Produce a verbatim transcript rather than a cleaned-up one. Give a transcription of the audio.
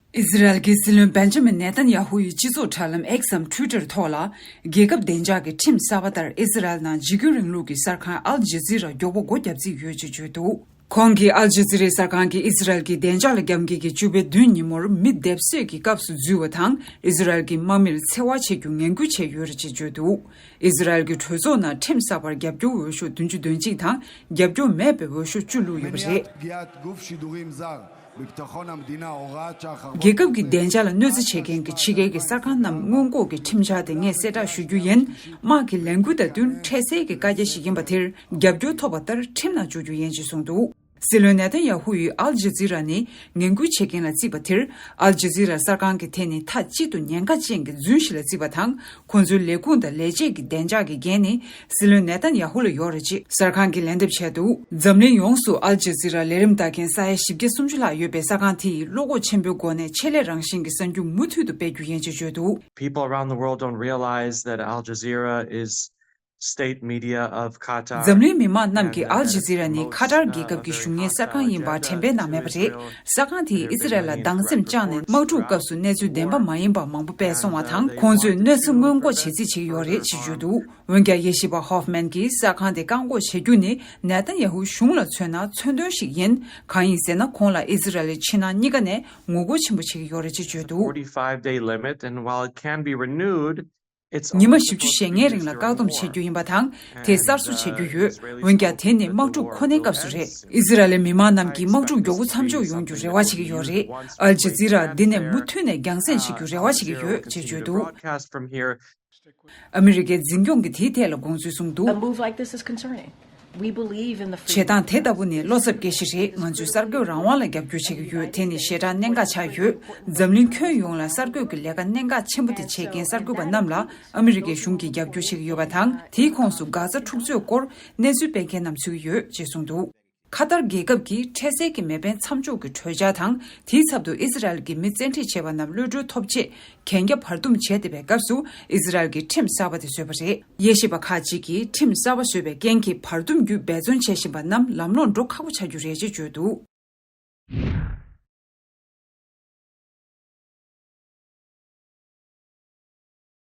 ཨི་ཟི་རལ་གྱི་སྲིད་བློན་བན་ཇ་མིན་ནེ་ཐན་ཡ་ཧུ་ཡི་སྤྱི་ཚོགས་དྲ་ལམ་X་འམ་Twitter་ཐོག་ལ། རྒྱལ་ཁབ་བདེ་འཇགས་ཀྱི་ཁྲིམས་གསར་པ་ལྟར་ཨི་ཟི་རལ་ནང་འཇིགས་སྐུལ་རིང་ལུགས་ཀྱི་གསར་ཁང་ཨལ་ཇི་ཛི་ར་མགྱོགས་པོ་སྒོ་བརྒྱབ་རྩིས་ཡོད་ཅེས་བརྗོད་འདུག་ཁོང་གིས་ཨལ་ཇི་ཛི་རའི་གསར་ཁང་གིས་ཨི་ཟི་རལ་གྱི་བདེ་འཇགས་ལ་རྒྱབ་འགལ་གྱིས་བཅུ་པའི་བདུན་ཉིན་མོར་མི་སྡེབ་གསོད་ཀྱི་སྐབས་སུ་འཛུལ་བ་དང་། ཨི་ཟི་རལ་གྱི་དམག་མིར་འཚེ་བ་བྱེད་རྒྱུ་ངན་སྐུལ་བྱས་ཡོད་རེད་ཅེས་བརྗོད་འདུག་ཨི་ཟི་རལ་གྱི་གྲོས་ཚོགས་ནང་ཁྲིམས་གསར་པར་རྒྱབ་སྐྱོར་འོས་ཤོག་བདུན་ཅུ་དོན་གཅིག་དང་། རྒྱབ་སྐྱོར་མེད་པའི་འོས་ཤོག་བཅུ་བླུགས་ཡོད་པ་རེད། རྒྱལ་ཁབ་ཀྱི་བདེ་འཇགས་ལ་གནོད་འཚེ་བྱེད་མཁན་གྱི་ཕྱི་རྒྱལ་གྱི་གསར་ཁང་རྣམས་སྔོན་འགོག་གི་ཁྲིམས་འཆར་དེ་ངས་གསལ་བསྒྲགས་ཞུ་རྒྱུ་ཡིན། དམག་གི་ལས་འགུལ་དང་བསྟུན་འཕྲལ་སེལ་གྱི་བཀའ་རྒྱ་ཞིག་ཡིན་པ་དེར་རྒྱབ་སྐྱོར་ཐོབ་པ་ལྟར་ཁྲིམས་ནང་འཇུག་རྒྱུ་ཡིན་ཅེས་གསུངས་འདུག་སྲིད་བློན་ནེ་ཐན་ཡ་ཧུ་ཡིས་ཨལ་ཇི་ཛི་ར་ནི་ངན་སྐུལ་བྱེད་མཁན་ལ་བརྩིས་པ་དེར། ཨལ་ཇི་ཛི་ར་གསར་ཁང་གིས་དེ་ནི་མཐའ་གཅིག་ཏུ་ཉེན་ཁ་ཅན་གྱི་རྫུན་ཞིག་ལ་བརྩིས་པ་དང་། ཁོང་ཚོའི་ལས་ཁུངས་དང་ལས་བྱེད་ཀྱི་བདེ་འཇགས་ཀྱི་འགན་ནི་སྲིད་བློན་ནེ་ཐན་ཡ་ཧུ་ལ་ཡོད་རེད་ཅེས་གསར་ཁང་གིས་ལན་འདེབས་བྱས་འདུག་འཛམ་གླིང་ཡོངས་སུ་ཨལ་ཇི་ཛི་ར་ལས་རིམ་ལྟ་མཁན་ས་ཡ་བཞི་བརྒྱ་སུམ་ཅུ་ལྷག་ཡོད་པའི་གསར་ཁང་དེ་ཡིས་བློ་ཁོག་ཆེན་པོའི་སྒོ་ནས་ཆེད་ལས་རང་བཞིན་གྱི་གསར་འགྱུར་མུ་མཐུད་དུ་སྤེལ་རྒྱུ་ཡིན་ཅེས་བརྗོད་འདུག People around the world don't realize that Al Jazeera is state media of Qatar. འཛམ་གླིང་མི་མང་རྣམས་ཀྱིས་ཨལ་ཇི་ཛི་ར་ནི་ཁ་ཏར་རྒྱལ་ཁབ་ཀྱི་གཞུང་གཉེར་གསར་ཁང་ཡིན་པ་དྲན་པའི་ནང་མེད་པ་རེད། གསར་ཁང་དེས་ཨི་ཟི་རལ་ལ་སྡང་སེམས་བཅངས་ནས་དམག་འཁྲུག་སྐབས་སུ་གནས་ཚུལ་བདེན་པ་མ་ཡིན་པ་མང་པོ་སྤེལ་སོང་བ་དང་། ཁོང་ཚོས་གནོད་འཚེ་སྔོན་འགོག་བྱེད་རྩིས་བྱེད་ཀྱི་ཡོད་རེད་ཅེས་བརྗོད་འདུག་འོན་ཀྱང་དབྱེ་ཞིབ་པ་ཧོབ་མན་གྱིས་གསར་ཁང་དེ་བཀག་འགོག་བྱེད་རྒྱུ་ནི་ནེ་ཐན་ཡ་ཧུའི་གཞུང་ལ་མཚོན་ན་མཚོན་དོན་ཞིག་ཡིན། གང་ཡིན་ཟེར་ན། ཁོང་ལ་ཨི་ཟི་རལ་ལི་ཕྱི་ནང་གཉིས་ཀ་ནས་ངོ་རྒོལ་ཆེན་པོ་བྱེད་ཀྱི་ཡོད་རེད་ཅེས་བརྗོད་འདུག forty-five day limit, and while it can be renewed, it's ཉི་མ་བཞི་བཅུ་ཞེ་ལྔའི་རིང་ལ་བཀག་སྡོམ་བྱེད་རྒྱུ་ཡིན་པ་དང་། དེ་གསར་བཟོ་བྱེད་རྒྱུ་ཡོད། འོན་ཀྱང་དེ་ནི་དམག་འཁྲུག་ཁོ་ནའི་སྐབས་སུ་རེད། ཨི་ཟི་རལ་ལི་མི་མང་རྣམས་ཀྱིས་དམག་འཁྲུག་མགྱོགས་པོ་མཚམས་འཇོག་ཡོང་རྒྱུར་རེ་བ་བྱེད་ཀྱི་ཡོད་རེད། ཨལ་ཇི་ཛི་ར་འདི་ནས་མུ་མཐུད་ནས་རྒྱང་སྲིང་བྱེད་རྒྱུར་རེ་བ་བྱེད་ཀྱི་ཡོད་ཅེས་བརྗོད་འདུག་ཨ་མི་རི་ཀའི་འཛིན་སྐྱོང་གིས་དེའི་ཐད་ལ་དགོངས་ཚུལ་གསུངས་འདུག A move like this is concerning. We believe in the freedom བྱེད་སྟངས་དེ་ལྟ་བུ་ནི་བློ་འཚབ་སྐྱེ་གཞི་རེད། ང་ཚོས་གསར་འགོད་རང་དབང་ལ་རྒྱབ་སྐྱོར་བྱེད་ཀྱི་ཡོད། དེ་ནི་ཞེ་དྲག་གནད་འགག་ཆགས་ཡོད། འཛམ་གླིང་ཁྱོན་ཡོངས་ལ་གསར་འགོད་ཀྱི་ལས་ཀ་གནད་འགག་ཆེན་པོ་དེ་བྱེད་མཁན་གསར་འགོད་པ་རྣམས་ལ་ཨ་མི་རི་ཀའི་གཞུང་གིས་རྒྱབ་སྐྱོར་བྱེད་ཀྱི་ཡོད་པ་དང་། དེའི་ཁོངས་སུ་གྷ་ཛ་འཁྲུག་རྩོད་སྐོར་གནས་ཚུལ་སྤེལ་མཁན་རྣམས་ཚུད་ཀྱི་ཡོད་ཅེས་གསུངས་འདུག་ཁ་ཏར་རྒྱལ་ཁབ་ཀྱིས་འཕྲལ་སེལ་གྱི་མེ་འཕེན་མཚམས་འཇོག་གི་གྲོས་འཆར་དང་། དེའི་ཚབ་ཏུ་ཨི་ཟི་རལ་གྱི་མི་བཙན་ཁྲིད་བྱས་པ་རྣམས་གློད་གྲོལ་ཐོབ་ཆེད་གན་རྒྱ་བར་འདུམ་བྱས་བསྡད་པའི་སྐབས་སུ། ཨི་ཟི་རལ་གྱིས་ཁྲིམས་གསར་པ་དེ་བཟོས་པ་རེད། དབྱེ་ཞིབ་པ་ཁག་ཅིག་གིས་ཁྲིམས་གསར་པ་བཟོས་པའི་རྐྱེན་གྱིས་བར་འདུམ་བརྒྱུད་འབད་བརྩོན་བྱེད་བཞིན་པ་རྣམས་ལམ་ལྷོང་འགྲོ་ཁག་པོ་ཆགས་རྒྱུ་རེད་ཅེས་བརྗོད་འདུག